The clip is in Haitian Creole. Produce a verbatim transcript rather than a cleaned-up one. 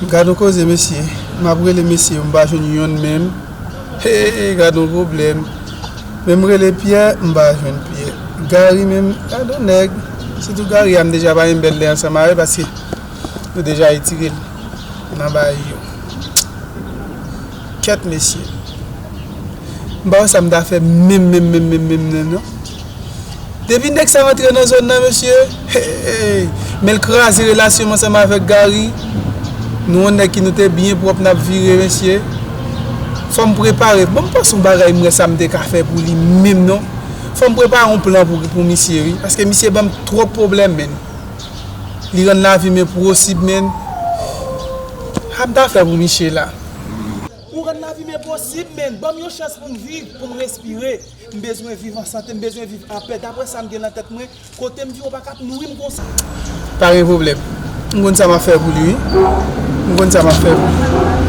Gad yon koze, mesye. M ap rele mesye yo, m pa jwenn yonn menm. Hey, gad yon pwoblèm. Men m rele Pyè, m pa jwenn Pyè. Gari menm, gad yon nèg. Sitou Gari a, m deja pa menm bèl lè ansanm avè l paske nou deja retire l nan bagay yo. Kèt, mesye. M pa wè sa m ta fè menm, menm, menm, menm, menm, menm, non. Depi nèg sa rantre nan zòn nan, mesye, hey, men l kraze relasyon m ansanm avèk Gary. Nou yon nèg ki nou te byen pwòp, n ap vire, mesye. Fò m prepare. Bon, m panse yon bagay m wè sa m te ka fè pou li menm, non. Fò m prepare yon plan pou, pou misye, wi. Paske misye ban m twòp pwoblèm, menn. Li rann lavi m enposib, menn. Sa m ta fè pou misye la. Ou rann lavi m enposib, menn. Ban m yon chans pou m viv, pou m respire. M bezwen viv an sante, m bezwen viv apè. Daprè sa m gen nan tèt mwen, kote m viv, ou pa ka ap nouri m konsa. Pa gen pwoblèm. M konn sa m ap fè pou li, wi. M konn sa m ap fè pou li.